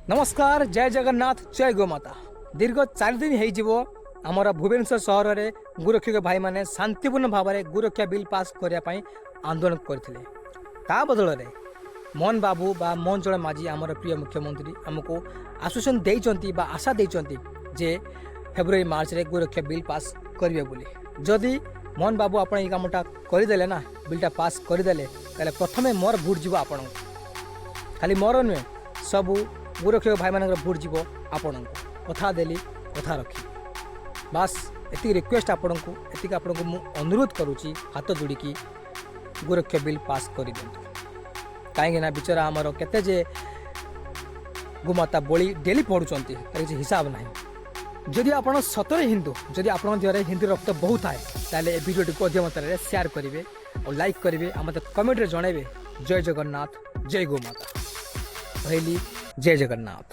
ନମସ୍କାର, ଜୟ ଜଗନ୍ନାଥ, ଜୟ ଗୋମାତା। ଦୀର୍ଘ 4 ଦିନ ହେଇଯିବ, ଆମର ଭୁବନେଶ୍ୱର ସହରରେ ଗୋରକ୍ଷକ ଭାଇମାନେ ଶାନ୍ତିପୂର୍ଣ୍ଣ ଭାବରେ ଗୋରକ୍ଷା ବିଲ୍ ପାସ୍ କରିବା ପାଇଁ ଆନ୍ଦୋଳନ କରିଥିଲେ। ତା ବଦଳରେ ମୋହନ ବାବୁ ବା ମୋହନ ଚରଣ ମାଝୀ, ଆମର ପ୍ରିୟ ମୁଖ୍ୟମନ୍ତ୍ରୀ, ଆମକୁ ଆଶ୍ୱାସନ ଦେଇଛନ୍ତି ବା ଆଶା ଦେଇଛନ୍ତି ଯେ ଫେବୃଆରୀ ମାର୍ଚ୍ଚରେ ଗୋରକ୍ଷା ବିଲ୍ ପାସ୍ କରିବେ ବୋଲି। ଯଦି ମୋହନ ବାବୁ ଆପଣ ଏଇ କାମଟା କରିଦେଲେ ନା, ବିଲ୍ଟା ପାସ୍ କରିଦେଲେ, ତାହେଲେ ପ୍ରଥମେ ମୋର ଭୋଟ୍ ଯିବ ଆପଣଙ୍କୁ। ଖାଲି ମୋର ନୁହେଁ, ସବୁ ଗୋରକ୍ଷକ ଭାଇମାନଙ୍କର ଭୋଟ୍ ଯିବ ଆପଣଙ୍କୁ। କଥା ଦେଲି, କଥା ରଖିବି। ବାସ୍, ଏତିକି ରିକ୍ୱେଷ୍ଟ ଆପଣଙ୍କୁ, ଏତିକି ଆପଣଙ୍କୁ ମୁଁ ଅନୁରୋଧ କରୁଛି ହାତ ଯୋଡ଼ିକି, ଗୋରକ୍ଷ ବିଲ୍ ପାସ୍ କରିଦିଅନ୍ତୁ। କାହିଁକିନା ବିଚରା ଆମର କେତେ ଯେ ଗୋମାତା ବଳି ଡେଲି ପଡ଼ୁଛନ୍ତି, ତାର କିଛି ହିସାବ ନାହିଁ। ଯଦି ଆପଣ ସତରେ ହିନ୍ଦୁ, ଯଦି ଆପଣଙ୍କ ଦେହରେ ହିନ୍ଦୁ ରକ୍ତ ବହୁତ ଥାଏ, ତାହେଲେ ଏ ଭିଡ଼ିଓଟିକୁ ଅଧିକ ମାତ୍ରାରେ ସେୟାର କରିବେ ଆଉ ଲାଇକ୍ କରିବେ ଆଉ ମୋତେ କମେଣ୍ଟରେ ଜଣାଇବେ। ଜୟ ଜଗନ୍ନାଥ, ଜୟ ଗୋମାତା। ରହିଲି, ଜୟ ଜଗନ୍ନାଥ।